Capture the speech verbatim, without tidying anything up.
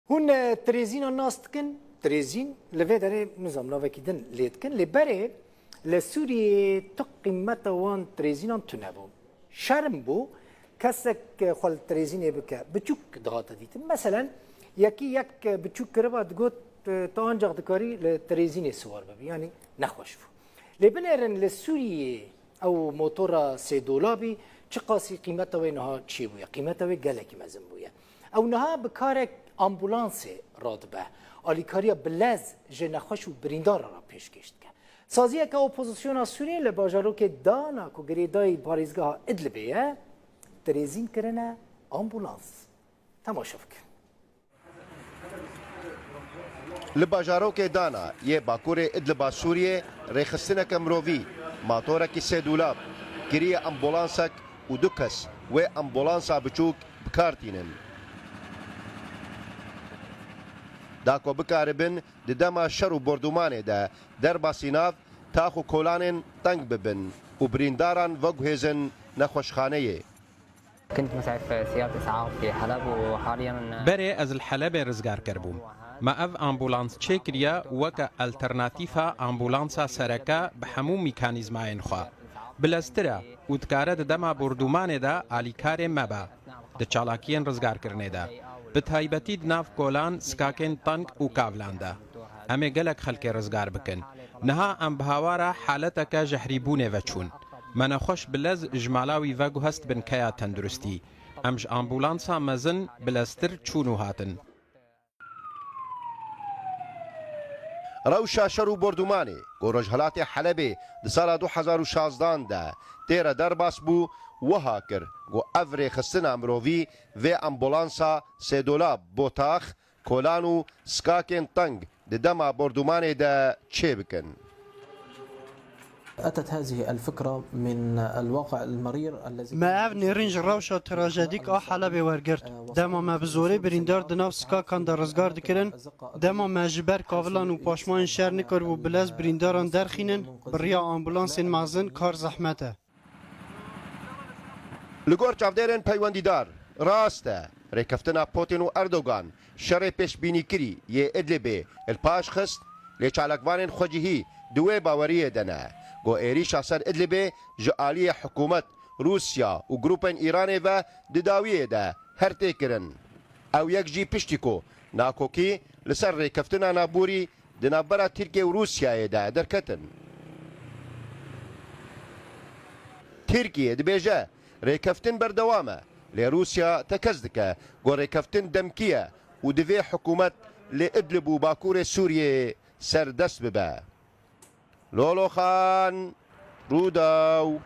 Hûn, e, tirêzînan nas dikin? Tirêzîn li vê derê nizam navekî din lê dikin. Lê berê li Sûriyê tu qîmeta wan tirêzînan tune bû. Şerm bû, kesek, e, xwe li tirêzînê bike, biçûk dihate dîtin. Meselen, yekî yek, e, biçûk kiriba, digot, e, tu ancax dikarî li tirêzînê siwar bibî, yanî nexweş bû. Lê binêrin li Sûriyê ew motora sê dolabî çiqasî qîmeta wê niha çêbûye, qîmeta wê gelekî mezin bûye. Ew niha bi karek ambulansê radibe, alîkariya bi lez ji nexweş û birîndaran re pêşkêş dike. Saziyeke opozisyona Sûriyê li bajarokê Dana ku girêdayî parêzgeha Idlibê ye, tirêzîn kirine ambulans. Temaşe bikin. Li bajarokê Dana yê bakurê Idliba Sûriyê rêxistineke mirovî, matorekî sê dûlab, kiriye ambulansek û du kes wê ambulansa biçûk bi kar tînin. Da ku bikaribin di dema şer û bordûmanê de derbasî nav tax û kolanên teng bibin û birîndaran veguhêzin nexweşxaneyê. كنت مسعف سيارة إسعاف في حلب وحاليا Berê ez li Helebê rizgarker bûm. Me ev ambulans çêkiriye weke alternatîfa ambulansa sereke bi hemû mîkanîzmayên xwe. Bileztir e û dikare di dema bordûmanê de alîkarê me be di çalakiyên rizgarkirinê de. Bi taybetî di nav kolan, skakên teng û kavlan de. Em ê gelek xelkê rizgar bikin. Niha em bi hawara haleteke jehrîbûnê ve çûn. Me nexweş bi lez ji mala wî veguhest binkeya tenduristî. Em ji ambulansa mezin bileztir çûn û hatin. Rewşa şer û bordûmanê ku rojhilatê Helebê di sala du hezar û şazdan de tê re derbas bû, wiha kir ku ev rêxistina mirovî vê ambulansa sê dolab bo tax, kolan û skakên teng di dema bordûmanê de çêbikin. أتت هذه الفكرة من الواقع المرير الذي Me ev nêrîn ji rewşa trajedîk a Helebê wergirt. Dema me bi zorê birîndar di nav skakan de rizgar dikirin, dema me ji ber kavilan û paşmayên şer nikiribû bi lez birîndaran derxînin, bi riya ambulansên mezin kar zehmet e. Li gor çavdêrên peywendîdar, rast e, rêkeftina Putin û Erdogan şerê pêşbînîkirî yê Idlibê li paş xist, lê çalakvanên xwecihî di wê baweriyê de ne, ku êrîşa ser Idlibê ji aliyê hikûmet, Rûsya û grûpên Îranê ve di dawiyê de her tê kirin. Ew yek jî piştî ku nakokî li ser rêkeftina navborî di navbera Tirkiye û Rûsyayê de derketin. Tirkiye dibêje, rêkeftin berdewam e, lê Rûsya tekez dike ku rêkeftin demkî ye û divê hikûmet li Idlib û Bakurê Sûriyê serdest bibe. Lolo Xan, Rûdaw.